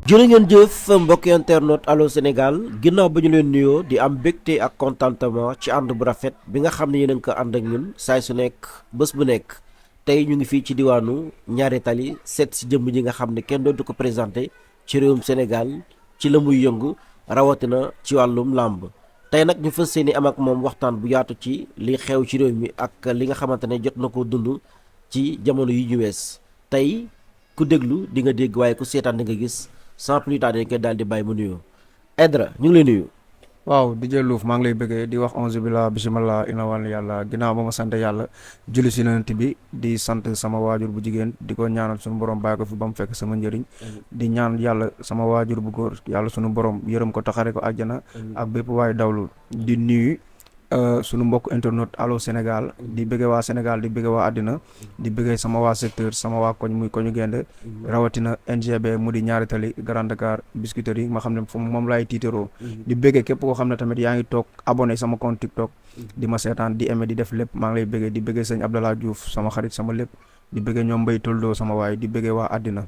jërë ngeen jëf mbokki internet Allô Sénégal ginnaaw ba ñu leen nuyoo di am mbégte ak contentement ci ànd bu rafet bi nga xam ne yéen a ngi ko ànd ak ñun saay su nekk bés bu nekk tey ñu ngi fii ci diwaanu ñaari tali seet si jëmm ji nga xam ne kenn dootu ko présenté ci réewum Sénégal ci la muy yëngu rawatina ci wàllum làmb tey nag ñu fas yéene am ak moom waxtaan bu yaatu ci li xew ci réew mi ak li nga xamante ne jot na ko dund ci jamono yi ñu wees tey ku déglu di nga dégg waaye ku seetaan di nga gis sans plus tarder dañ koy daal di bàyyi mu nuyoo Aidara ñu ngi lay nuyu. waaw di jël luuf maa ngi lay bëggee di wax onze billah bisimilah ina wàll yàlla ginnaaw ba ma sant yàlla julli si yonent bi di sant sama waajur bu jigéen di ko ñaanal suñu borom bàyyi ko fi ba mu fekk sama njëriñ di ñaan yàlla sama waajur bu góor yàlla suñu borom yërëm ko taxare ko àjjana ak bépp waaye dawlu di nuyu suñu mbokk internet Allô Sénégal di bëggee waa Sénégal di bëggee waa àddina di bëggee sama waa secteur sama waa koñ muy koñu Gaindé rawatina NGB mu di ñaari tali Grand Dakar Biscuiterie ma xam ne fu moom laay tiitaroo di bëggee képp koo xam ne tamit yaa ngi toog abonné sama compte TikTok di ma seetaan di aimé di def lépp maa ngi lay bëggee di bëggee sëñ Abdallah Diouf sama xarit sama lépp di bëggee ñoom Mbaye Toldo sama waay di bëggee waa àddina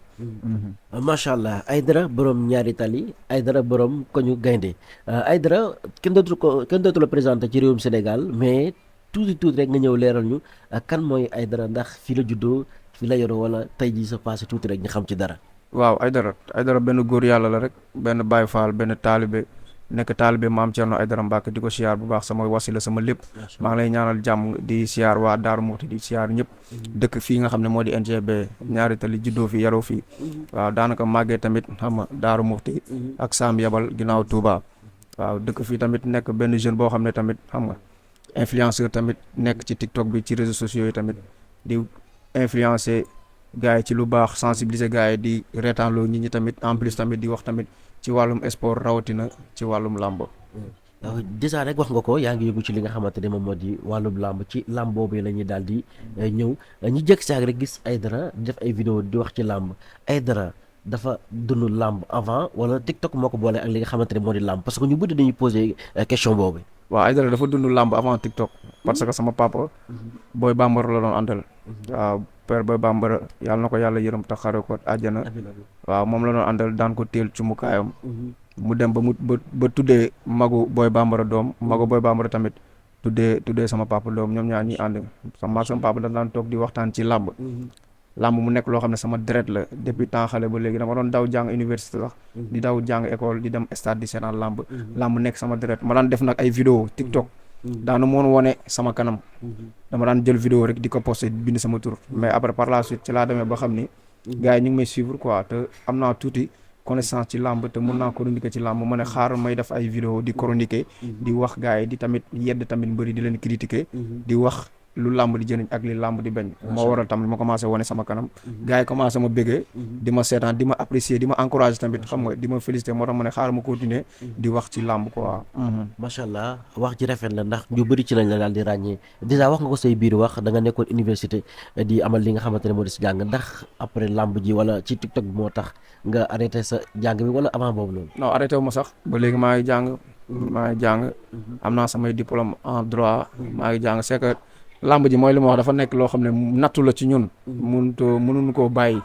macha allah Aidara borom ñaari tali Aidara borom koñu Gaindé Aidara kenn dootu la présenté ci réewum Sénégal mais tuuti rek nga ñëw leeral ñu kan mooy Aidara ndax fi la juddoo fi la yoroo wala tey jii sa passé tuuti rek ñu xam ci dara. waaw Aidara benn góor yàlla la rek benn Baye Fall benn taalibe nekk taalibe maam Thierno Aidara Mbacke di ko siyaar bu baax sama wasila sama lépp maa ngi lay ñaanal jàmm di siyaar waa Daaru Muxti di siyaar ñëpp dëkk fii nga xam ne moo di NGB ñaari tali juddoo fi yaroo fii waaw daanaka màggee tamit xam nga Daaru Muxti ak Sam Yabal ginnaaw Touba waaw dëkk fii tamit nekk benn jeune boo xam ne tamit xam nga influenceur tamit nekk ci TikTok bi ci réseaux sociaux yi tamit di influencer gars yi ci lu baax sensibiliser gars yi di reetaanloo nit ñi tamit en plus tamit di wax tamit ci wàllum sport rawatina ci wàllum làmb. déjà rek wax nga ko yaa ngi yëngu ci li nga xamante ne moom moo di wàllum làmb ci làmb boobu la ñuy daal di ñëw ñu jekk saag rek gis Aidara di def ay vidéo di wax ci làmb Aidara dafa dund làmb avant wala TikTok moo ko boole ak li nga xamante ne moo di làmb parce que ñu bëri dañuy poser question boobu. waaw Aidara dafa dund làmb avant TikTok parce que sama papa Boy Bambara la doon àndal waaw père Boy Bambara yàlla na ko yàlla yërëm tax xare ko àjjana waaw moom la doon àndal daan ko teel ci mu kaayam mu dem ba tuddee magu Boy Bambara doom magu Boy Bambara tamit tuddee sama papa doom ñoom ñaar ñuy ànd sama papa dañ daan toog di waxtaan ci làmb mu nekk loo xam ne sama deret la depuis temps xale ba léegi dama doon daw jàng université sax di daw jàng école di dem stade di seetaan làmb nekk sama deret ma daan def nag ay vidéo TikTok daanu moon wone sama kanam dama daan jël vidéo rek di ko posté bind sama tur mais après par la suite ci laa demee ba xam ni gars yi ñu ngi may suivre quoi te am naa tuuti connaissance ci làmb te mun naa chroniquer ci làmb ma ne xaaral may def ay vidéo di chroniquer di wax gars yi di tamit yedd tamit mbëri di leen critiquer di wax lu làmb di jëriñ ak li làmb di bañ moo waral tamit ma commencé wane sama kanam gars yi commencé ma bëggee di ma seetaan di ma apprécier di ma encourager tamit xam nga di ma féliciter moo tax ma ne xaaral ma continuer di wax ci làmb quoi macha allah wax ji rafet la ndax ñu bëri ci lañ la daal di ràññee déjà wax nga ko say biir wax da nga nekkoon université di amal li nga xamante ne moo di si jàng ndax après làmb ji wala ci TikTok bi moo tax nga arrêté sa jàng bi wala avant boobu noonu. non arrêté wu ma sax ba léegi maa ngi jàng am naa samay diplôme en droit maa ngi jàng c'est que làmb ji mooy li ma wax dafa nekk loo xam ne nattu la ci ñun mënuñu koo bàyyi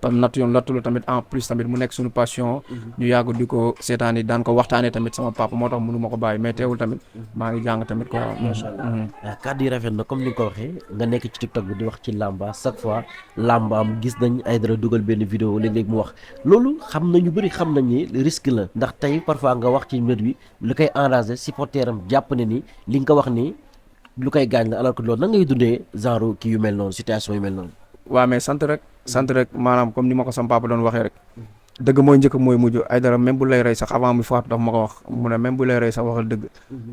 parce que nattu la tamit en plus tamit mu nekk suñu passion ñu yàgg di ko seetaan yi daan ko waxtaanee tamit sama papa moo tax mënu ma ko bàyyi mais teewul tamit maa ngi jàng tamit quoi. macha allah kàddu yi rafet na comme ni nga ko waxee nga nekk ci TikTok bi di wax ci làmba chaque fois làmba am gis nañ Aidara dugal benn vidéo léeg-léeg mu wax loolu xam na ñu bëri xam nañ ni risque la ndax tey parfois nga wax ci mbir bi lu koy enragé supporter am jàpp ne ni li nga ko wax ni lu koy gaañ la alors que loolu nan ngay dundee genre kii yu mel noonu situation yu mel noonu. waaw mais sant rek maanaam comme ni ma ko sama papa doon waxee rek dëgg mooy njëkk mooy mujj Aidara même bu lay rey sax avant mu faatu dafa ma ko wax mu ne même bu lay rey sax waxal dëgg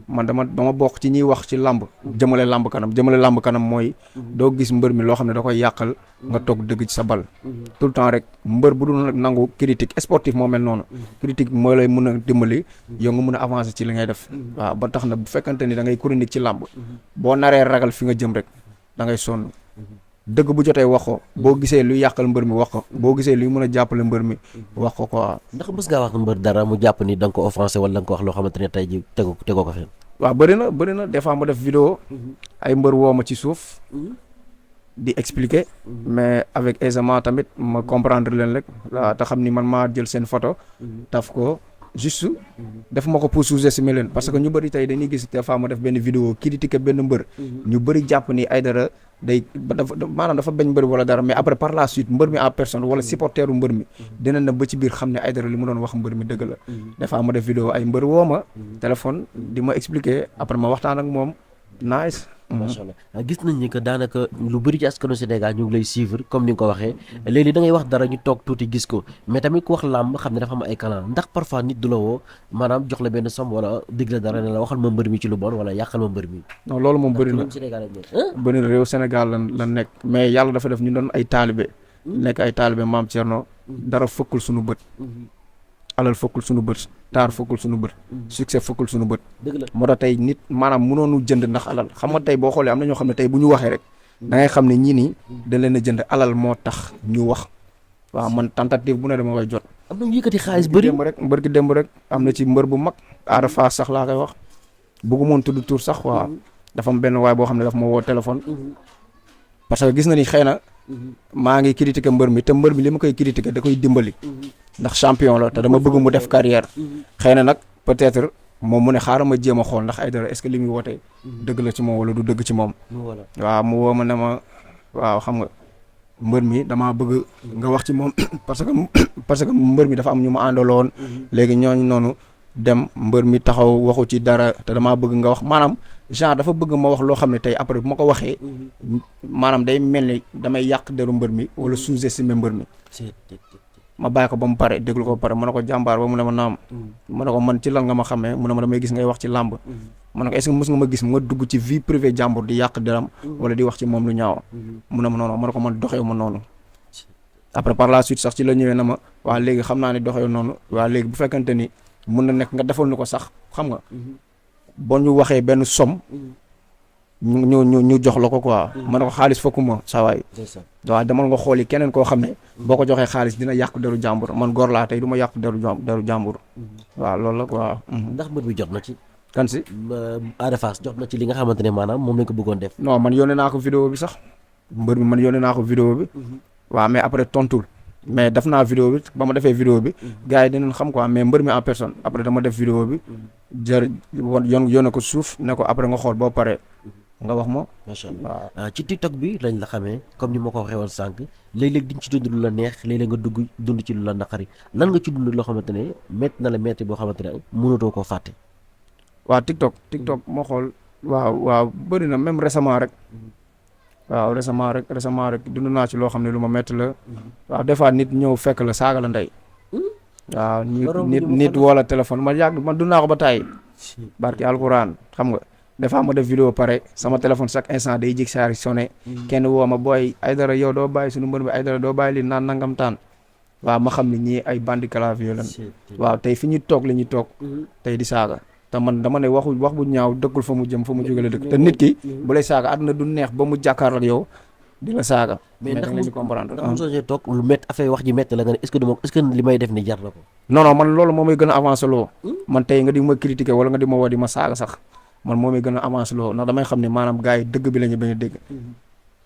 man dama bokk ci ñiy wax ci làmb jëmale làmb kanam mooy doo gis mbër mi loo xam ne da koy yàqal nga toog dëgg ci sa bal tout le temps rek mbër bu dul nangu critique sportif moo mel noonu critique moo lay mun a dimbali yow nga mun a avancer ci li ngay def waaw ba tax na bu fekkante ni da ngay chronique ci làmb boo naree ragal fi nga jëm rek da ngay sonn dëgg bu jotee wax ko boo gisee luy yàqal mbër mi wax ko boo gisee luy mën a jàppale mbër mi wax ko quoi. ndax mës ngaa wax mbër dara mu jàpp ni da nga ko offensé wala da nga ko wax loo xamante ne tey ji tegoo ko fenn. waaw bëri na des fois ma def vidéo ay mbër woo ma ci suuf di expliquer mais avec aisément tamit ma comprendre leen rek waaw te xam ni man maa jël seen photo taf ko juste def ma ko pour sous-estimer leen parce que ñu bëri tey dañuy gis des fois ma def benn vidéo critiquer benn mbër ñu bëri jàpp ni Aidara maanaam dafa bañ mbër wala dara mais après par la suite mbër mi en personne wala supporteru mbër mi dina na ba ci biir xam ne Aidara li mu doon wax mbër mi dëgg la des fois ma def vidéo ay mbër woo ma téléphone di ma expliquer après ma waxtaan ak moom nice. macha allah gis nañ ni que daanaka lu bëri ci askanu Sénégal ñu ngi lay suivre comme ni nga ko waxee léegi da ngay wax dara ñu toog tuuti gis ko mais tamit ku wax làmb xam ne dafa am ay canal ndax parfois nit du la woo maanaam jox la benn somme wala dig la dara ne la waxal ma mbër mi ci lu bon wala yàqal ma mbër mi. non loolu moom bëri na bëri na réew Sénégal la nekk mais yàlla dafa def ñu doon ay taalibe nekk ay taalibe maam Thierno dara fëkkul suñu bët. alal fokkul suñu bët taar fokkul suñu bët succès fokkul suñu bët moo tax tey nit maanaam mënoonu jënd ndax alal xam nga tey boo xoolee am na ñoo xam ne tey bu ñu waxee rek da ngay xam ne ñii nii dañ leen a jënd alal moo tax ñu wax waaw man tentative bu ne dama koy jot am na ñu yëkkati xaalis bëri mbër gi démb rek am na ci mbër bu mag Ada Fass sax laa koy wax bëggu moon tudd tur sax waaw dafa am benn waay boo xam ne daf ma woo téléphone parce que gis na ni xëy na maa ngi critiquer mbër mi te mbër mi li ma koy critiquer da koy dimbali ndax champion la te dama bëgg mu def carrière xëy na nag peut-être moom mu ne xaaral ma jéem a xool ndax Aidara est-ce que li muy wootee dëgg la ci moom wala du dëgg ci moom waaw mu woo ma ne ma waaw xam nga mbër mi damaa bëgg nga wax ci moom parce que mbër mi dafa am ñu ma àndaloon léegi ñooñu noonu dem mbër mi taxaw waxu ci dara te damaa bëgg nga wax maanaam genre dafa bëgg ma wax loo xam ne tey après bu ma ko waxee maanaam day mel ni damay yàq deru mbër mi wala sous-estimer mbër mi ma bàyyi ko ba mu pare déglu ko ba pare mu ne ko jàmbaar ba mu ne ma naam mu ne ko man ci lan nga ma xamee mu ne ma damay gis ngay wax ci làmb mu ne ko est-ce que mës nga ma gis ma dugg ci vie privée jàmbur di yàq deram wala di wax ci moom lu ñaaw mu ne ma noonu mu ne ko man doxewu ma noonu après par la suite sax ci la ñëwee na ma waa léegi xam naa ne doxewu noonu waa léegi bu fekkante ni mun na nekk nga defal ni ko sax xam nga boo ñu waxee benn somme ñu jox la ko quoi ma ne ko xaalis fokkuma saa waay waaw demal nga xooli keneen koo xam ne boo ko joxee xaalis dina yàq deru jàmbur man góor laa tey du ma yàq deru jàmbur waaw loolu la quoi. ndax mbër bi jot na ci. kan si. Ada Fass jot na ci li nga xamante ne maanaam moom lañ ko bëggoon def. non man yónnee naa ko vidéo bi sax mbër bi man yónnee naa ko vidéo bi waaw mais après tontul mais def naa vidéo bi ba ma defee vidéo bi gars yi dinañ xam quoi mais mbër mi en personne après dama def vidéo bi jër yónnee ko suuf ne ko après nga xool boo paree nga wax ma. macha allah ci TikTok bi lañ la xamee comme ni ma ko waxee woon sànq léeg-léeg di nga ci dund lu la neex léeg-léeg nga dund ci lu la naqari lan nga ci dund loo xamante ne métti na la métti boo xamante ne mënatoo koo fàtte. waaw TikTok moo xool waaw bëri na même récemment rek. waaw récemment rek dund naa ci loo xam ne lu ma métti la. waaw des fois nit ñëw fekk la saaga la ndey. waaw nit wala téléphone man dund naa ko ba tàyyi. barki alquran xam nga. des fois ma def vidéo pare sama téléphone chaque instant day jig saari sonné kenn woo ma booy Aidara yow doo bàyyi suñu mbër bi Aidara doo bàyyi li naan nangam taan waaw ma xam ne ñii ay bandi clavier lan waaw tey fi ñuy toog la ñuy toog tey di saaga te man dama ne wax bu ñaaw dëkkul fa mu jëm fa mu jóge la dëkk te nit ki bu lay saaga àdduna du neex ba mu jàkkaar ak yow di la saaga mais ndax mu comprendre ndax mu toog lu métti affaire wax ji métti la nga ne est-ce que li may def ni jar na ko non man loolu moo may gën a avancé loo man tey nga di ma critiquer wala nga di ma woo di ma saaga sax man moo may gën a avancé loo ndax damay xam ne maanaam gars yi dëgg bi la ñu bañ a dégg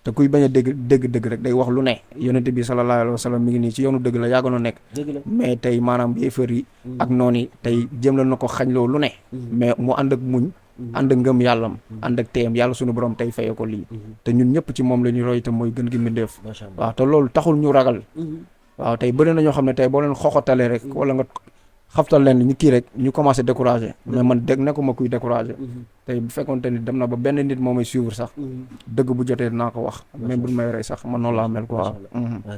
te kuy bañ a dégg rek day wax lu ne yonent bi sallallahu alayhi wa sallam mi ngi nii ci yoonu dëgg la yàggoon nekk mais tey maanaam yéefar yi ak noonu yi tey jéem la na ko xañ loo lu ne mais mu ànd ak muñ ànd ak ngëm yàllam ànd ak teeyam yàlla suñu borom tey fayee ko lii te ñun ñëpp ci moom la ñu roy te mooy gën gi mbindeef waaw te loolu taxul ñu ragal waaw tey bëri na ñoo xam ne tey boo leen xoxotalee rek wala nga xaftal leen ñu kii rek ñu commencé découragé mais man nekkuma kuy découragé tey bu fekkoonte ni dem na ba benn nit moo may suivre sax dëgg bu jotee dinaa ko wax même bu may rey sax man noonu laa mel quoi.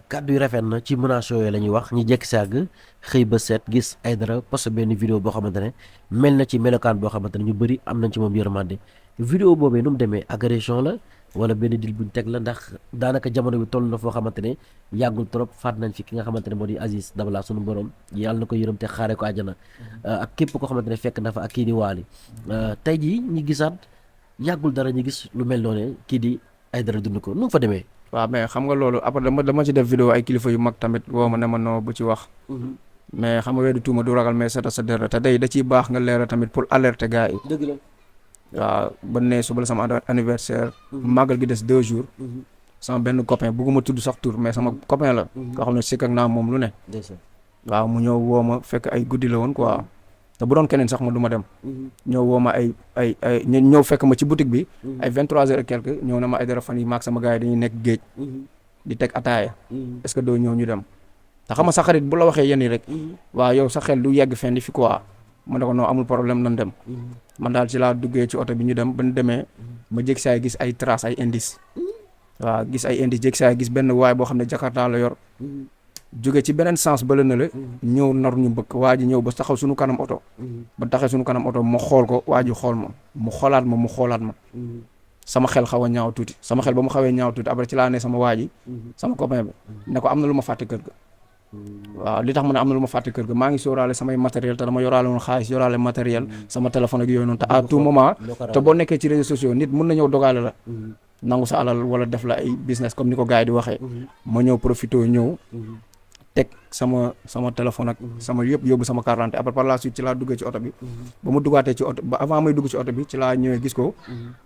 kàddu yi rafet na ci menaces yooyu la ñuy wax ñu jekk sàgg xëy ba seet gis Aidara poste benn vidéo boo xamante ne mel na ci melokaan boo xamante ne ñu bëri am nañ ci moom yërmande vidéo boobee nu mu demee agression la wala benn dil buñ teg la ndax daanaka jamono bi toll na foo xamante ne yàggul trop faat nañ fi ki nga xamante ne moo di Aziz Dabala sunu borom yàlla na ko yërëm te xaare ko àjjana ak képp koo xamante ne fekk na fa ak kii di Waly tey jii ñi gisaat yàggul dara ñu gis lu mel noonu kii di Aidara dund ko nu mu fa demee. waaw mais xam nga loolu après dama ci def vidéo ay kilifa yu mag tamit woo ma ne ma noo bu ci wax. mais xam nga weddi tuuma du ragal mais sa der te day da ciy baax nga leeral tamit pour alerter gars yi. dëgg la. waaw ba ne suba la sama anniversaire. màggal gi des 2 jours. sama benn copain bëgguma tudd sax tur mais sama copain la koo xam ne sikk ak naa moom lu ne waaw mu ñëw woo ma fekk ay guddi la woon quoi te bu doon keneen sax ma du ma dem ñëw woo ma ay ñëw fekk ma ci boutique bi ay 23h et quelque ñëw na ma ay dara fan yi maag sama gars yi dañuy nekk géej di teg ataaya est-ce que doo ñëw ñu dem te xam nga sa xarit bu la waxee yéen yi rek waaw yow sa xel du yegg fenn fi quoi ma ne ko non amul problème nan dem man daal ci laa duggee ci oto bi ñu dem ba ñu demee ma jékki saa gis ay traces ay indices waaw gis ay indices jékki saa gis benn waay boo xam ne Jakarta la yor jóge ci beneen sens ba la na la ñëw nar ñu bëgg waa ji ñëw ba taxaw suñu kanam oto ba taxee suñu kanam oto ma xool ko waa ji xool ma mu xoolaat ma sama xel xaw a ñaaw tuuti sama xel ba mu xawee ñaaw tuuti après ci laa ne sama waa ji sama copain bi ne ko am na lu ma fàtte kër ga waaw li tax ma ne am na lu ma fàtte kër ga maa ngi sóoraale samay matériel te dama yoraale woon xaalis yoraale matériel sama téléphone ak yooyu noonu te à tout moment te boo nekkee ci réseaux sociaux nit mun na ñëw dogaale la nangu sa alal wala def la ay business comme ni ko gars yi di waxee ma ñëw profité ñëw teg sama téléphone ak sama yëpp yóbbu sama carte d'identité après par la suite ci laa duggee ci oto bi ba mu duggaatee ci oto ba avant may dugg ci oto bi ci laa ñëwee gis ko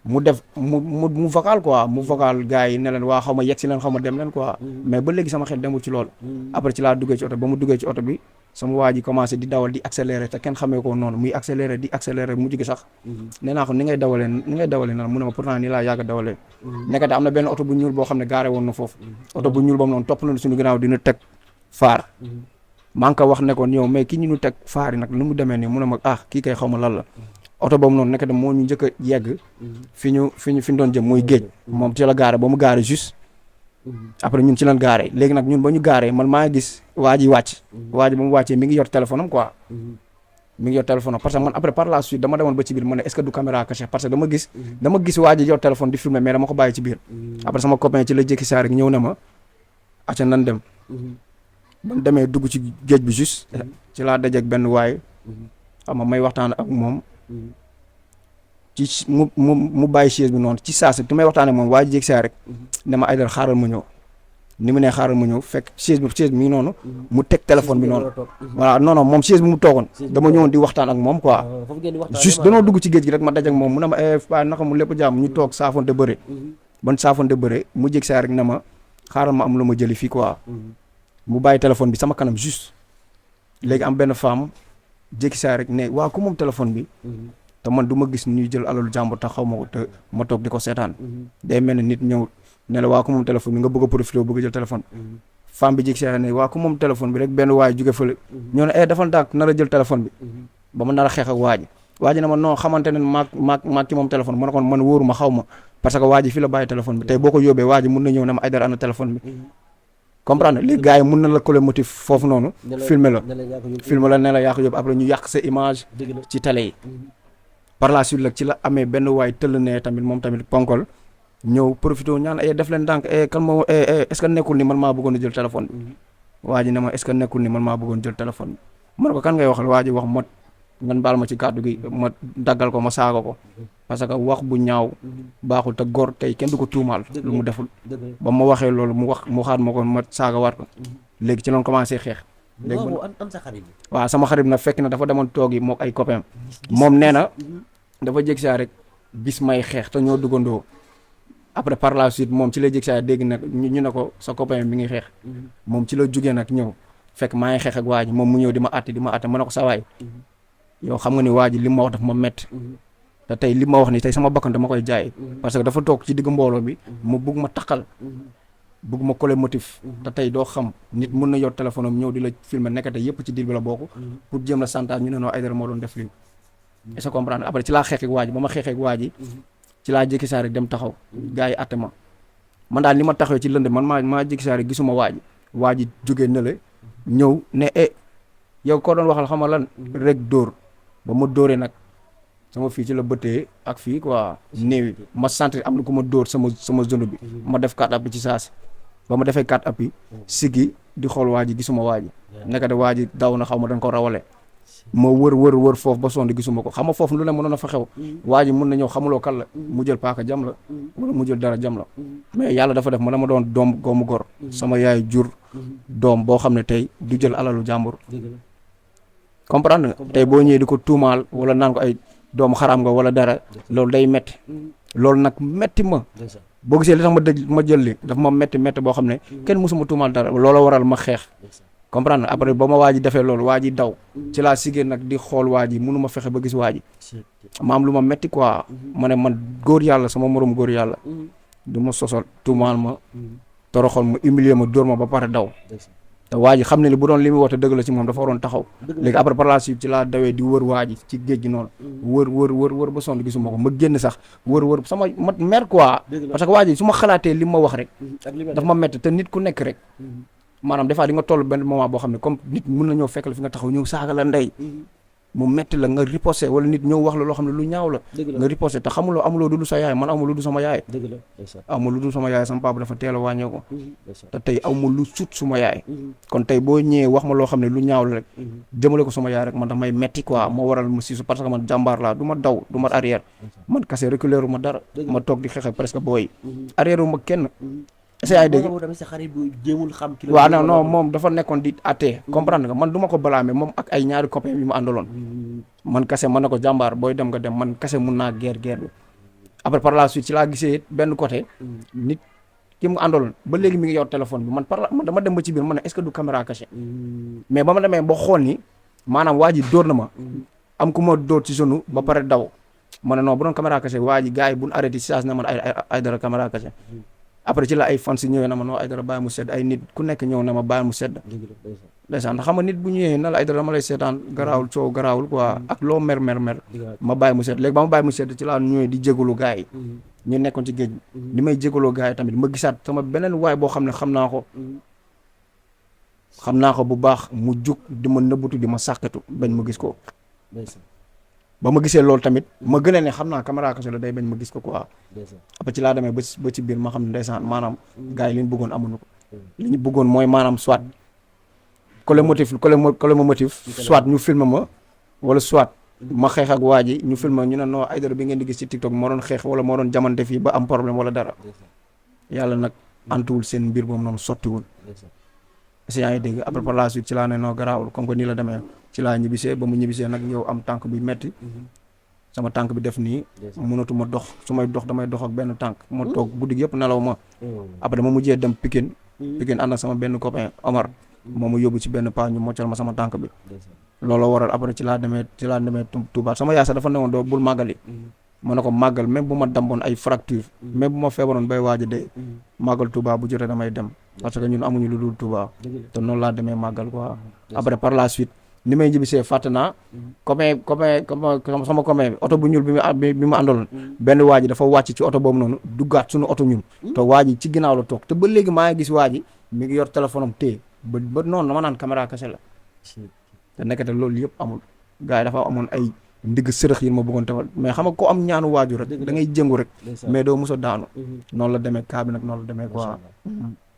mu def mu vocal quoi mu vocal gars yi ne leen waa xaw ma yegg si leen xaw ma dem leen quoi mais ba léegi sama xel demul ci loolu après ci laa duggee ci oto ba mu duggee ci oto bi sama waa ji commencé di dawal di accélérer te kenn xamee ko noonu muy accélérer di accélérer mujj gi sax nee naa ko ni ngay dawalee na mu ne ma pourtant nii laa yàgg a dawalee nekkate am na benn oto bu ñuul boo xam ne gaare woon na foofu oto bu ñuul boobu noonu topp na suñu ginnaaw dina teg faar maa ngi ko wax ne ko yow mais ki ñu teg faar yi nag lu mu demee nii mu ne ma kii kay xaw ma lan la oto boobu noonu nekkate moo ñu njëkk a yegg fi ñu doon jëm muy géej moom ci la gaare ba mu gaare juste après ñun ci lan gaare léegi nag ñun ba ñu gaaree man maa ngi gis waa ji wàcc waa ji ba mu wàccee mi ngi yor téléphone am quoi mi ngi yor téléphone am parce que man après par la suite dama demoon ba ci biir ma ne est-ce que du caméra cachée parce que dama gis waa ji yor téléphone di filmer mais dama ko bàyyi ci biir après sama copain ci la jékki saa rek ñëw ne ma acca nan dem ba mu demee dugg ci géej bi juste ci laa dajeeg benn waay xam nga may waxtaan ak moom ci mu bàyyi chaise bi noonu ci saa si tu may waxtaan ak moom waa ji jéeg saa rek ne ma ay dara xaaral ma ñëw ni mu ne xaaral ma ñëw fekk chaise bi mi ngi noonu mu teg téléphone bi noonu voilà non moom chaise bi mu toogoon dama ñëwoon di waxtaan ak moom quoi juste danoo dugg ci géej gi rek ma dajeeg moom mu ne ma waaye naka mu lépp jàmm ñu toog saafonte bëre ban saafonte bëre mu jéeg saa rek ne ma xaaral ma am lu ma jëli fii quoi mu bàyyi téléphone bi sama kanam juste léegi am benn femme jékki saa rek ne waa ku moom téléphone bi te man du ma gis ñuy jël alalu jàmbur te xaw ma ko te ma toog di ko seetaan day mel ne nit ñëw ne la waa ku moom téléphone bi nga bëgg a profité bëgg a jël téléphone femme bi jékki saa ne waa ku moom téléphone bi rek benn waay jóge fële ñoo ne defal ndànk nar a jël téléphone bi ba ma nar a xeex ak waa ji ne ma non xamante ne maag ki moom téléphone ma ne ko man wóoru ma xaw ma parce que waa ji fii la bàyyi téléphone bi tey boo ko yóbbee waa ji mun na ñëw ne ma ay dara ana téléphone bi comprendre les gars yi mun na la coller motif foofu noonu filmer la ne la yaa ko yóbbu après ñu yàq sa image ci télé yi par la suite nag ci la amee benn waay tëll ne tamit moom tamit ponkol ñëw profité ñaan def leen ndànk kan moo est-ce que nekkul ni man maa bëggoon a jël téléphone bi waa ji ne ma est-ce que nekkul ni man maa bëggoon jël téléphone bi ma ne ko kan ngay waxal waa ji wax ma ngan baal ma ci kàddu gi ma daggal ko ma saaga ko parce que wax bu ñaaw baaxul te góor tey kenn du ko tuumaal lu mu deful ba ma waxee loolu mu xaat ma ko ma saaga waat ko léegi ci loon commencé xeex léegi waaw sama xarit nag fekk na dafa demoon toogi mook ay copain moom nee na dafa jég saa rek gis may xeex te ñoo duggandoo après par la suite moom ci la jég saa dégg nag ñu ne ko sa copain bi ngi xeex moom ci la jugee nag ñëw fekk maa ngi xeex ak waa ji moom mu ñëw di ma àtte ma ne ko sa waay yow xam nga ni waa ji li ma wax daf ma métti te tey li ma wax ni tey sama bakkan dama koy jaay parce que dafa toog ci digg mbooloo bi mu bugg ma taqal bugg ma coller motif te tey doo xam nit mun na yor téléphone am ñëw di la filmer nekkate yëpp ci diir bi la bokk pour jéem la santage ñu ne noo Aidara moo doon def lii est-ce que comprendre après ci laa xeex ak waa ji ba ma xeexee ak waa ji ci laa jékki saa rek dem taxaw gars yi atte ma man daal li ma taxawee ci lënd man maa jékki saa rek gisuma waa ji jógee na la ñëw ne yow koo doon waxal xam nga lan rek dóor ba ma dóoree nag sama fii ci la bëttee ak fii quoi néewi ma sentir am na ku ma dóor sama zone bi ma def 4 appuis ci saasi ba ma defee 4 appuis siggi di xool waa ji gisuma waa ji nekk de waa ji daw na xaw ma dañ ko rawale ma wër foofu ba sonn gisuma ko xam nga foofu lu ne mënoon a fa xew waa ji mun na ñëw xamuloo kan la mu jël paaka jam la wala mu jël dara jam la mais yàlla dafa def ma dama doon doom goomu gor sama yaay jur doom boo xam ne tey du jël alalu jàmbur comprendre nga tey boo ñëwee di ko tuumaal wala naan ko ay doomu xaraam nga wala dara loolu day metti loolu nag metti ma boo gisee li tax ma jël li dafa ma métti boo xam ne kenn mësuma tuumaal dara loola waral ma xeex comprendre après ba ma waa ji defee loolu waa ji daw ci laa sigée nag di xool waa ji mënu ma fexe ba gis waa ji ma am lu ma métti quoi ma ne man góor yàlla sama morom góor yàlla du ma sosal tuumaal ma toroxal ma humilier ma dóor ma ba pare daw te waa ji xam ne li bu doon li muy woote dëgg la ci moom dafa waroon taxaw léegi après par la suite ci laa dawee di wër waa ji ci géej gi noonu wër ba sonn gisuma ko ma génn sax wër sama ma mer quoi parce que waa ji su ma xalaatee li ma wax rek dafa ma métti te nit ku nekk rek maanaam des fois di nga toll benn moment boo xam ne comme nit mën na ñëw fekk la fi nga taxaw ñëw saaga la ndey mu metti la nga riposté wala nit ñëw wax la loo xam ne lu ñaaw la nga riposté te amuloo du sa yaay man amul lu du sama yaay amul lu du sama yaay sama papa dafa teel a wàññeeku te tey amul lu sut suma yaay kon tey boo ñëwee wax ma loo xam ne lu ñaaw la rek jëmale ko sama yaay rek man daf may metti quoi moo waral ma siisu parce que man jàmbaar laa du ma daw du ma arrière man kase reculer ma dara ma toog di xeexe presque booy arrière ma kenn est-ce que yaa ngi dégg waaw non moom dafa nekkoon di atte comprendre nga man du ma ko blâmer moom ak ay ñaari copains yi ma àndaloon man kase man na ko jàmbaar booy dem nga dem man kase mun naa guerre bi après par la suite ci laa gisee benn côté nit ki mu àndaloon ba léegi mi ngi yor téléphone bi man dama dem ba ci biir man ne est-ce que du caméra cachée mais ba ma demee ba xool ni maanaam waa ji dóor na ma am ku ma dóor ci genou ba pare daw ma ne non bu doon caméra cachée waa ji gars yi buñ arrêté ci saas na man ay dara caméra cachée après ci la ay fans ñëwee na ma noo ay dara bàyyi mu sedd ay nit ku nekk ñëw na ma bàyyi mu sedd ndeysaan ndax xam nga nit bu ñëwee na la ay dara dama lay seetaan garaawul coow garaawul quoi ak loo mer ma bàyyi mu sedd léegi ba ma bàyyi mu sedd ci laa ñëwee di jégalu gars yi ñu nekkoon ci géej li may jégaloo gars yi tamit ma gisaat sama beneen waay boo xam ne xam naa ko bu baax mu jug di ma nëbbatu di ma sàkkatu bañ ma gis ko ba ma gisee loolu tamit ma gën a ne xam naa caméra cachée la day bañ ma gis ko quoi après ci laa demee ba ci biir ma xam ne ndeysaan maanaam gars yi li ñu bëggoon amuñu ko li ñu bëggoon mooy maanaam soit collé ma motif soit ñu filme ma wala soit ma xeex ak waa ji ñu filme ñu ne non ay dara bi ngeen di gis ci TikTok moo doon xeex wala moo doon jamante fii ba am problème wala dara yàlla nag antuwul seen mbir boobu noonu sottiwul si yaa ngi dégg après par la suite ci laa ne noo garaawul comme que nii la demee ci laa ñibbisee ba mu ñibbisee nag yow am tànk bi metti sama tànk bi def nii mënatuma dox su may dox damay dox ak benn tànk ma toog guddi gi yëpp nelaw ma après dama mujjee dem Pikine ànd ak sama benn copain Omar moo ma yóbbu ci benn paa ñu moccal ma sama tànk bi looloo waral après ci laa demee Touba sama yaay sax dafa newoon doo bul màggali ma ne ko màggal même bu ma damboon ay fracture même bu ma feebaroon bay waaj a dee màggal Touba bu jotee damay dem parce que ñun amuñu lu dul Touba te noonu laa demee màggal quoi après par la suite ni may njibisee fàtte naa sama copain bi oto bu ñuul bi ma àndaloon benn waa ji dafa wàcc ci oto boobu noonu duggaat suñu oto ñun te waa ji ci ginnaaw la toog te ba léegi maa ngi gis waa ji mi ngi yor téléphone am téye ba noonu dama naan caméra cachée la te nekkate loolu yëpp amul gars yi dafa amoon ay ndigg sërëx yi ma bëggoon tefal mais xam nga ko am ñaanu waajur rek da ngay jëngu rek mais doo mos a daanu noonu la demee kaa bi nag noonu la demee quoi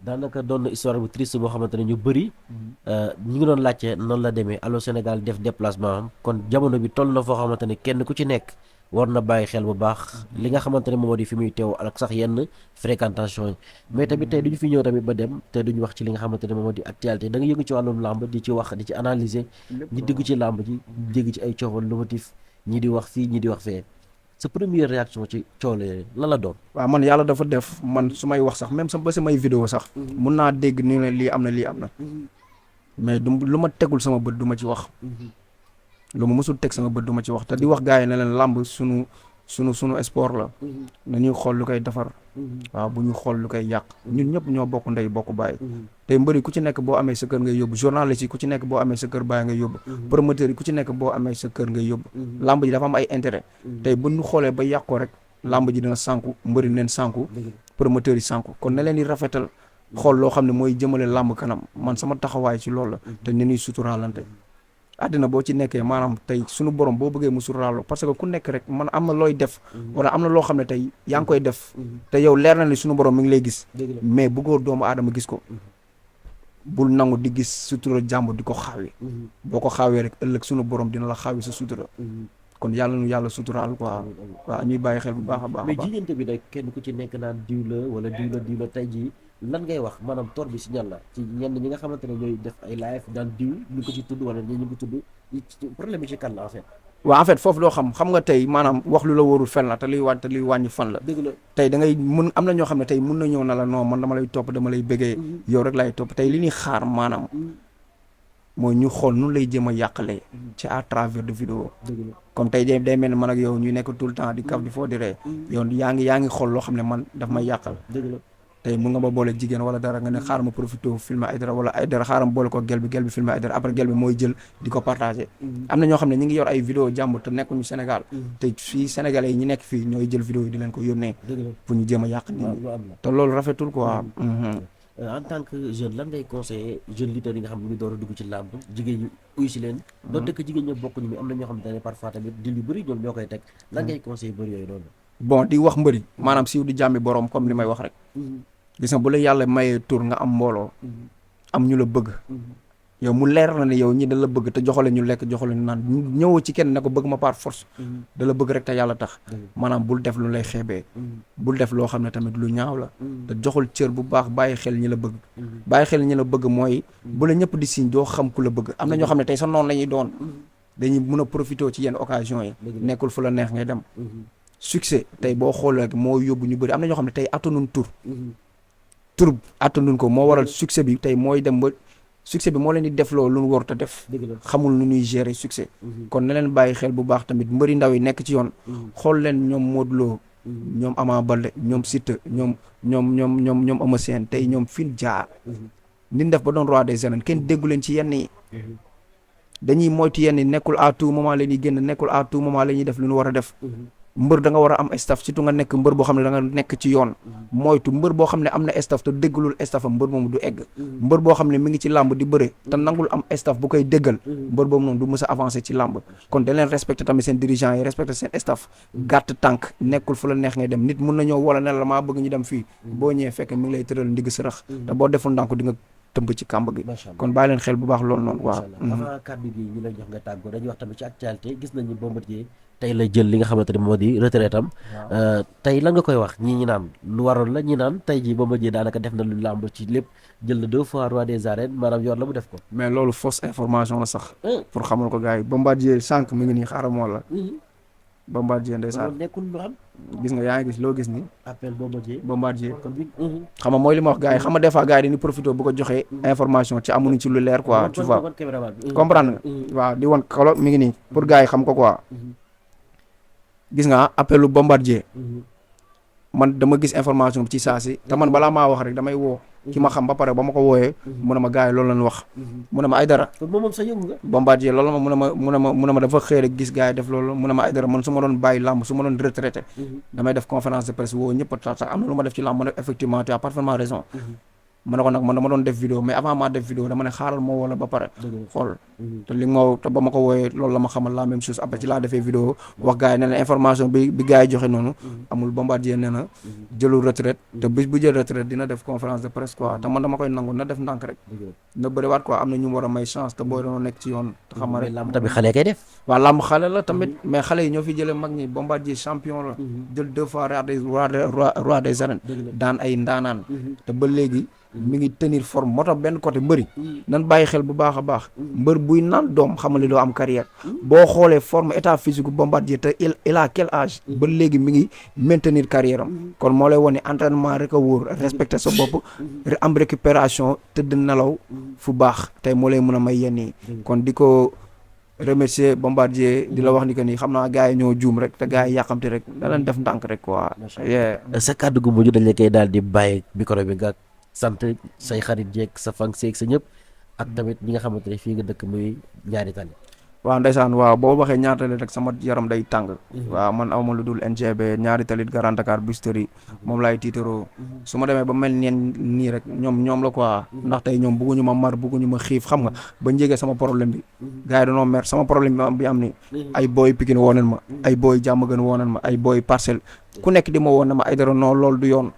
daanaka doon na histoire bu triste boo xamante ne ñu bëri ñu ngi doon laajte noonu la demee Allô Sénégal def déplacement am kon jamono bi toll na foo xamante ne kenn ku ci nekk war na bàyyi xel bu baax li nga xamante ne moom di fi muy teew ak sax yenn fréquentation yi mais tamit tey duñu fi ñëw tamit ba dem te duñu wax ci li nga xamante ne moom di actualité da nga yëngu ci wàllum làmb di ci wax di ci analyser ñi dégg ci làmb ji dégg ci ay coowal lomotif ñi di wax fii ñi di wax fee sa première réaction ci coole lan la doon. waaw man yàlla dafa def man su may wax sax même ba samay vidéo sax mun naa dégg ni ne lii am na mais du lu ma tegul sama bët du ma ci wax lu ma mësul teg sama bët du ma ci wax te di wax gars yi ne leen làmb sunu sport la nañuy xool lu koy defar waaw bu ñu xool lu koy yàq ñun ñëpp ñoo bokk ndey bokk bàyyi tey mbëri ku ci nekk boo amee sa kër ngay yóbbu journaliste yi ku ci nekk boo amee sa kër bàyyi ngay yóbbu promoteur yi ku ci nekk boo amee sa kër ngay yóbbu làmb ji dafa am ay intérêt tey bu ñu xoolee ba yàq ko rek làmb ji dina sànku mbëri neen sànku promoteur yi sànku kon ne leen di rafetal xool loo xam ne mooy jëmale làmb kanam man sama taxawaay ci loolu la te ne ñuy suturaalante àddina boo ci nekkee maanaam tey suñu borom boo bëggee mu suturaaloo parce que ku nekk rek man am na looy def wala am na loo xam ne tey yaa ngi koy def te yow leer na ni suñu borom mi ngi lay gis mais bëggoo doomu aadama gis ko bul nangu di gis sutura jàmbur di ko xaawi boo ko xaawee rek ëllëg suñu borom dina la xaawi sa sutura kon yàlla nu yàlla suturaal quoi waaw ñuy bàyyi xel bu baax a baax mais jiñante bi nag kenn ku ci nekk naan diw la wala diw la tey jii lan ngay wax maanaam tor bi si ñan la ci ñenn ñi nga xamante ne ñooy def ay live daan diw ñu ko ci tudd wala ñi ñu ko tudd problème bi ci kan la en fait waaw en fait foofu doo xam nga tey maanaam wax lu la wóorul fen la te luy wàññi fan la. dëgg la tey da ngay am na ñoo xam ne tey mun na ñëw na la non man dama lay topp dama lay bëggee yow rek lay topp tey li ñuy xaar maanaam mooy ñu xool nu lay jëm a yàqalee ci à travers de vidéo comme tey day mel ni man ak yow ñu nekk tout le temps di kaf di foo di ree yow yaa ngi xool loo xam ne man daf may yàqal tey mun nga ma boole jigéen wala dara nga ne xaaral ma profité filmer Aïdara wala Aïdara xaaral ma boole ko gel bi filmer Aïdara après gel bi mooy jël di ko partagé am na ñoo xam ne ñi ngi yor ay vidéo jàmbur te nekkuñu Sénégal te fii Sénégalais yi ñi nekk fii ñooy jël vidéo yi di leen ko yónnee pour ñu jéem a yàq nit ñi te loolu rafetul quoi. En tant que jeune lan ngay conseiller jeune leader yi nga xam ne ñu ngi door a dugg ci làmb jigéen ñi uy si leen doon dëkk jigéen ñoo bokkuñu mi am na ñoo xam ne parfois tamit dil yu bëri ñoom ñoo koy teg lan ngay conseiller bëri yooyu noonu bon di wax mbëri maanaam siiw di jàmbi borom comme li may wax rek gis nga bu la yàlla mayee tur nga am mbooloo am ñu la bëgg yow mu leer na ne yow ñi da la bëgg te joxale ñu lekk joxale ñu naan ñëwoo ci kenn ne ko bëgg ma par force da la bëgg rek te yàlla tax maanaam bul def lu lay xeebee bul def loo xam ne tamit lu ñaaw la te joxul cër bu baax bàyyi xel ñi la bëgg bàyyi xel ñi la bëgg mooy bu la ñëpp di siñ doo xam ku la bëgg am na ñoo xam ne tey sa noonu la ñuy doon dañuy mun a profité ci yenn occasion yi nekkul fu la neex ngay dem succès tey boo xoolee rek moo yóbbu ñu bëri am na ñoo xam ne tey attanuñ tur attanuñ ko moo waral succès bi tey mooy dem ba succès bi moo leen di def loolu lu ñu warut a def xamul nu ñuy gérer succès kon na leen bàyyi xel bu baax tamit mbëri ndaw yi nekk ci yoon xool leen ñoom Modou Lo ñoom Ama Baldé ñoom Siteu ñoom Eumeu Sène tey ñoom fin jaar ni ñu def ba doon roi des arènes kenn déggu leen ci yenn yi dañuy moytu yenn yi nekkul à tout moment la ñuy génn nekkul à tout moment la ñuy def lu ñu war a def mbër da nga war a am staff surtout nga nekk mbër boo xam ne da nga nekk ci yoon moytu mbër boo xam ne am na staff te déggalul staff am mbër moomu du egg mbër boo xam ne mi ngi ci làmb di bëre te nangul am staff bu koy déggal mbër boobu noonu du mës a avancé ci làmb kon da leen respecté tamit seen dirigeants yi respecté seen staff gàtt tànk nekkul fu la neex ngay dem nit mun na ñëw wala ne la maa bëgg ñu dem fii boo ñëwee fekk mi ngi lay tëral ndigg sërëx te boo deful ndànk di nga tëmb ci kàmb gi kon bàyyi leen xel bu baax loolu noonu waaw avant kàddu gi ñu lay jox nga tàggoo dañuy wax tamit ci actualité gis nañu Bombardier tey la jël li nga xamante ne moo di retraite am tey lan nga koy wax ñi naan lu waroon la ñi naan tey jii Bombardier daanaka def na lu làmb ci lépp jël na 2 fois roi des arènes maanaam yor la mu def ko mais loolu fausse information la sax pour xamal ko gars yi Bombardier sànq mi ngi nii xaaral moo la Bombardier ndeysaan nekkul lu am gis nga yaa ngi gis loo gis ni appel Bombardier xam nga mooy li ma wax gars yi xam nga des fois gars yi dañuy profité bu ko joxee information ci amuñu ci lu leer quoi tu vois comprendre nga waaw di woon kolo mi ngi nii pour gars yi xam ko quoi gis nga appelu Bombardier man dama gis information bi ci saa si te man balaa maa wax rek damay woo ki ma xam ba pare ba ma ko wooyee mu ne ma gars yi loolu lañ wax mu ne ma Aïdara moom sa yëngu nga Bombardier loolu mu ne ma dafa xëy rek gis gars yi def loolu mu ne ma Aïdara man su ma doon bàyyi làmb su ma doon retraité damay def conférence de presse woo ñëpp tax am na lu ma def ci làmb nag effectivement tu as parfaitement raison ma ne ko nag man dama doon def vidéo mais avant maa def vidéo dama ne xaaral moo wala ba pare xool te li nga te ba ma ko wooyee loolu la ma xamal la même chose après ci laa defee vidéo wax gars yi ne na information bi gars yi joxe noonu amul Bombardier nee na jëlul retraite te bis bu jël retraite dina def conférence de presse quoi te man dama koy nangu na def ndànk rek na bëriwaat quoi am na ñu war a may chance te booy doon nekk ci yoon te xam rek làmb tamit xale kay def waaw làmb xale la tamit mais xale yi ñoo fi jëlee mag ñi Bombardier champion la jël 2 fois roi des arènes daan ay ndaanaan te ba léegi mi ngi tenir forme moo tax benn côté mbëri nan bàyyi xel bu baax a baax mbër buy naan doom xamali doo am carrière boo xoolee forme état physique Bombardier te il a quel âge ba léegi mi ngi maintenir carrière am kon moo lay wane entraînement rek a wóor respecter sa bopp am récupération tëdd nelaw fu baax tey moo lay mën a may yenn yi kon di ko remercier Bombardier di la wax ni que ni xam naa gars yi ñoo juum rek te gars yi yàqamti rek da leen def ndànk rek quoi sa kàddu gu mujj dañ la koy daal di bàyyi micro bi nga sant say xarit jeeg sa fan seeg sa ñëpp ak tamit ñi nga xamante ne fii nga dëkk muy ñaari tali waaw ndeysaan waaw boo waxee ñaari tali rek sama yaram day tàng waaw man awma lu dul NGB ñaari talit Grand Dakar Bisteri moom laay tiitaroo su ma demee ba mel neen nii rek ñoom la quoi ndax tey ñoom bugguñu ma mar bugguñu ma xiif xam nga ba njégee sama problème bi gars yi dañoo mer sama problème bi am ni ay booy Pikine wooneen ma ay booy Diamaguène wooneen ma ay booy Parcelles ku nekk di ma woon ne ma Aïdara non loolu du yoon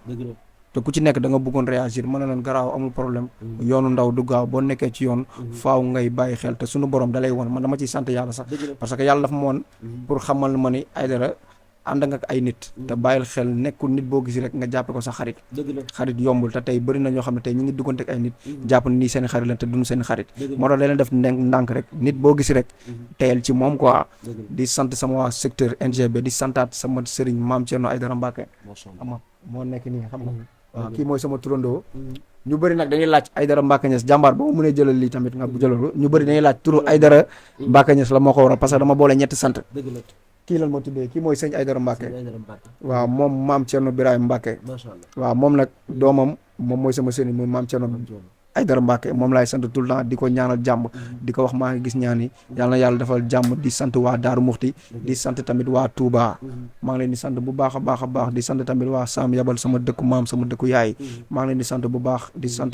te ku ci nekk da nga bëggoon réagir mën na leen garaaw amul problème yoonu ndaw du gaaw boo nekkee ci yoon faaw ngay bàyyi xel te suñu borom da lay woon man dama ciy sant yàlla sax parce que yàlla dafa ma woon pour xamal ma ni Aïdara ànd nga ak ay nit te bàyyil xel nekkul nit boo gis rek nga jàppe ko sa xarit xarit yombul te tey bëri na ñoo xam ne tey ñu ngi duggante ak ay nit jàpp ne nii seen xarit la te duñu seen xarit moo tax leen def ndànk rek nit boo gis rek teyel ci moom quoi di sant sama waa secteur NGB di santaat sama sëriñ Maam Thierno Aïdara Mbacké ama moo nekk nii xam nga waaw kii mooy sama turandoo ñu bëri nag dañuy laaj Aïdara Mbacké Niass jàmbaar ba mu mënee jëlal lii tamit nga jëlal ko ñu bëri dañuy laaj turu Aïdara Mbacké Niass la moo ko waral parce que dama boole ñetti sant kii lan ma tuddee kii mooy sëñ Aïdara Mbacké waaw moom Maam Thierno Birahim Mbacké waaw moom nag doomam moom mooy sama sëriñ muy Maam Thierno Aïdara Mbacké moom laay sant tout le temps di ko ñaanal jàmm di ko wax maa ngi gis ñaan yi yàlla na yàlla defal jàmm di sant waa Daaru Muxti di sant tamit waa Touba maa ngi leen di sant bu baax a baax a baax di sant tamit waa Sam Yabal sama dëkku maam sama dëkku yaay maa ngi leen di sant bu baax di sant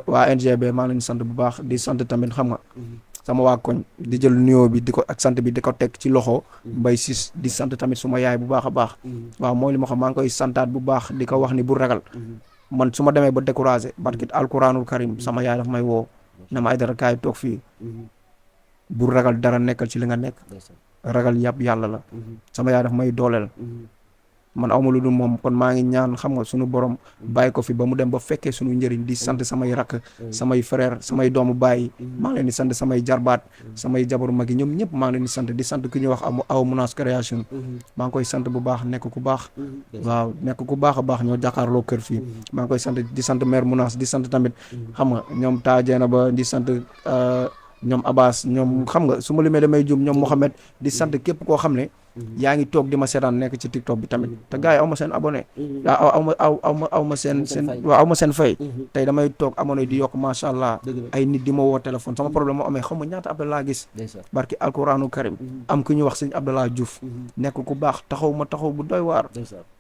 waa NGB maa ngi leen di sant bu baax di sant tamit xam nga sama waa koñ di jël nuyoo bi di ko ak sant bi di ko teg ci loxo Mbay Sis di sant tamit suma yaay bu baax a baax waaw mooy li ma xam maa ngi koy santaat bu baax di ko wax ni bu ragal man su ma demee ba découragé barkit alquranul karim sama yaay daf may woo na ma Aïdara kaay toog fii bu ragal dara nekkal ci li nga nekk ragal yàpp yàlla la sama yaay daf may dooleel man awma lu dul moom kon maa ngi ñaan xam nga suñu borom bàyyi ko fi ba mu dem ba fekkee suñu njëriñ di sant samay rakk samay frère samay doomu baay maa ngi leen di sant samay jarbaat samay jabaru mag yi ñoom ñëpp maa ngi leen di sant ku ñuy wax aw Mounas création maa ngi koy sant bu baax nekk ku baax waaw nekk ku baax a baax ñoo jàkkaarloo kër fii maa ngi koy sant di sant mère Mounas di sant tamit xam nga ñoom taajeena ba di sant ñoom Abbas ñoom xam nga su ma limee damay jum ñoom Mohamed di sant képp koo xam ne yaa ngi toog di ma seetaan nekk ci TikTok bi tamit te gars yi aw ma seen abonné aw ma seen waaw aw ma seen fay tey damay toog abonné di yokk macha allah ay nit di ma woo téléphone sama problème moo amee xam nga ñaata appel laa gis barki alquranu karim am ku ñu wax sëñ Abdallah Diouf nekk ku baax taxaw bu doy waar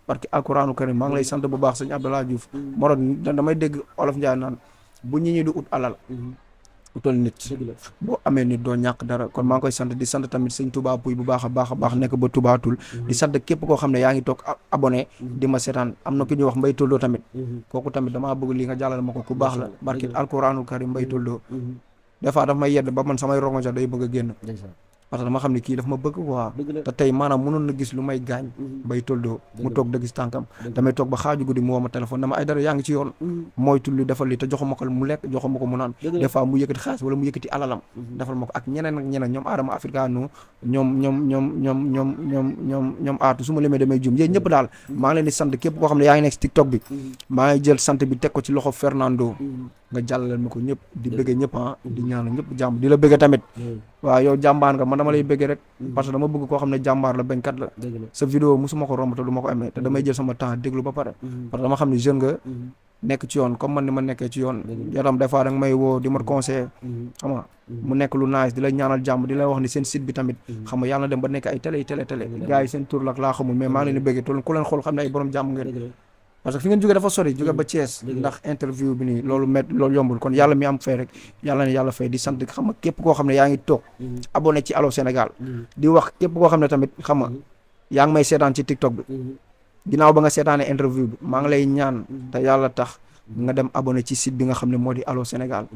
barki alquranu karim maa ngi lay sant bu baax sëñ Abdallah Diouf moro damay dégg olof Njaay naan bu ñi ñi du ut alal utal nit boo amee nit doo ñàkk dara kon maa ngi koy sant di sant tamit sëñ Touba Pouy bu baax a baax nekk ba Touba Toul di sant képp koo xam ne yaa ngi toog abonné di ma seetaan am na ku ñuy wax Mbay Toldoo tamit kooku tamit damaa bëgg li nga jàllale ma ko ku baax la barki alquranul karim Mbay Toldoo des fois daf may yedd ba man samay rongo sax day bëgg a génn parce que dama xam ne kii daf ma bëgg quoi te tey maanaam mënoon na gis lu may gaañ Mbay Toldoo mu toog da gis tànkam damay toog ba xaaju guddi mu woo ma téléphone dama Aïdara yaa ngi ci yoon mooy tulli defal li te joxuma ko mu lekk joxuma ko mu naan des fois mu yëkkati xaalis wala mu yëkkati alalam defal ma ko ak ñeneen ñoom Adama Africano ñoom aatu su ma limee damay jum yéen ñëpp daal maa ngi leen di sant képp koo xam ne yaa ngi nekk ci TikTok bi maa ngi jël sant bi teg ko ci loxo Fernando nga jàllaleel ma ko ñëpp di bëgge ñëpp di ñaan ñëpp jàmm di la bëgge tamit waaw yow jàmbaar nga man dama lay bëgge rek parce que dama bëgg koo xam ne jàmbaar la bañkat la sa vidéo musuma ko romb te du ma ko amee te damay jël sama temps déglu ba pare parce que dama xam ne jeune nga nekk ci yoon comme man ni ma nekkee ci yoon yaram des fois da nga may woo di ma conseiller xam nga mu nekk lu nice di la ñaanal jàmm di la wax ni seen site bi tamit xam nga yàlla na dem ba nekk ay télé gars yi seen tur lak laa xamul mais maa ngi leen di bëgge te ku leen xool xam ne ay borom jàmm ngeen parce que fi ngeen jógee dafa sori jóge ba Thiès ndax interview bi nii loolu yombul kon yàlla mi am fay rek yàlla ne yàlla fay di sant xam nga képp koo xam ne yaa ngi toog abonné ci Allô Sénégal di wax képp koo xam ne tamit xam nga yaa ngi may seetaan ci TikTok bi ginnaaw ba nga seetaanee interview bi maa ngi lay ñaan te yàlla tax nga dem abonné ci site bi nga xam ne moo di Allô Sénégal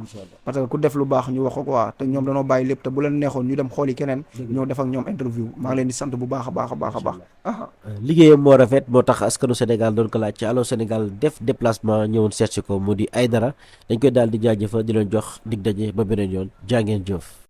parce que ku def lu baax ñu wax ko quoi te ñoom dañoo bàyyi lépp te bu leen neexoon ñu dem xooli keneen ñoo def ak ñoom interview maa ngi leen di sant bu baax a baax a baax a baax liggéeyam moo rafet moo tax askanu Sénégal doon ko laaj ci Allô Sénégal def déplacement ñëwoon seet si ko mu di Aïdara dañ koy daal di jaajëfal di leen jox dig daje ba beneen yoon jaa ngeen jëf